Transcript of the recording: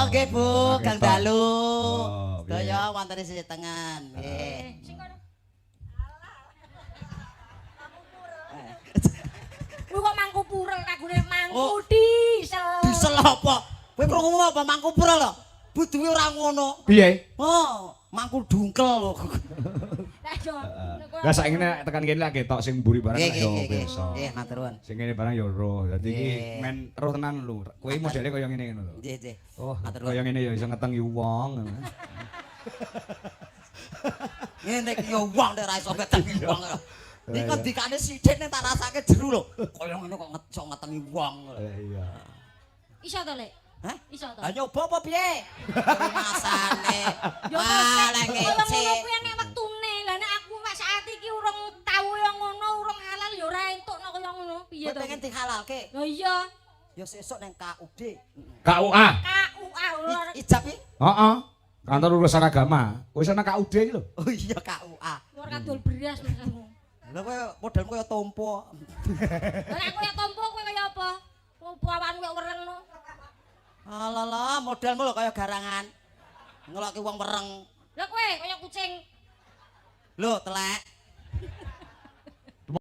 Nggih Bu, Ora Gang ketok. Dalu. Oh, piye? Sedaya wonten sisih tengen. Nggih. Sing kono. Kuwi kok mangku purel lagune mangku Oh. diesel. Diesel apa? Kowe krungu apa mangku purel lho? Buduwe ora ngono. Piye? Oh, mangku dungkel lho. Lah yo. Lah saiki nek tekan kene lak ketok sing mburi barang Nggih, lak yo nggih, nggih. pirsa. Nggih, matur nuwun. Sing kene barang yo roh. Dadi iki Nggih. men roh tenan lho. Kowe modele kaya ngene ngono lho. Nggih, nggih. Oh, Matur nuwun. kaya ngene ya iso ngetengi wong. Ngene iki yo wong nek ora iso ngetengi wong. Iki ngendikane sithik nek tak rasake jeru lho. Kaya ngene kok iso ngetengi wong. Eh iya. Iso to, Lek? Hah? Iso to. Lah nyoba apa piye? Rumasane. Yo Wah, lek kaya ngece. ngono kuwi nek wektune. Lah nek aku wis saat iki urung tau ya ngono, urung halal ya ora entuk nek kaya ngono. Piye Kowe to? pengen dihalalke? Lah iya, Ya sesuk nang KUD. KUA. KUA ora. Ijab iki? Heeh. Kantor urusan agama. Wis ana KUD iki lho. Oh iya KUA. Ora kadol beras maksudmu. Lha kowe modelmu kaya tompo. Lah nek kaya tompo kowe kaya apa? Opo awakmu kaya wereng no. Alalah, modelmu lho kaya garangan. Ngelokke wong wereng. Lah kowe kaya kucing. Lho, telek.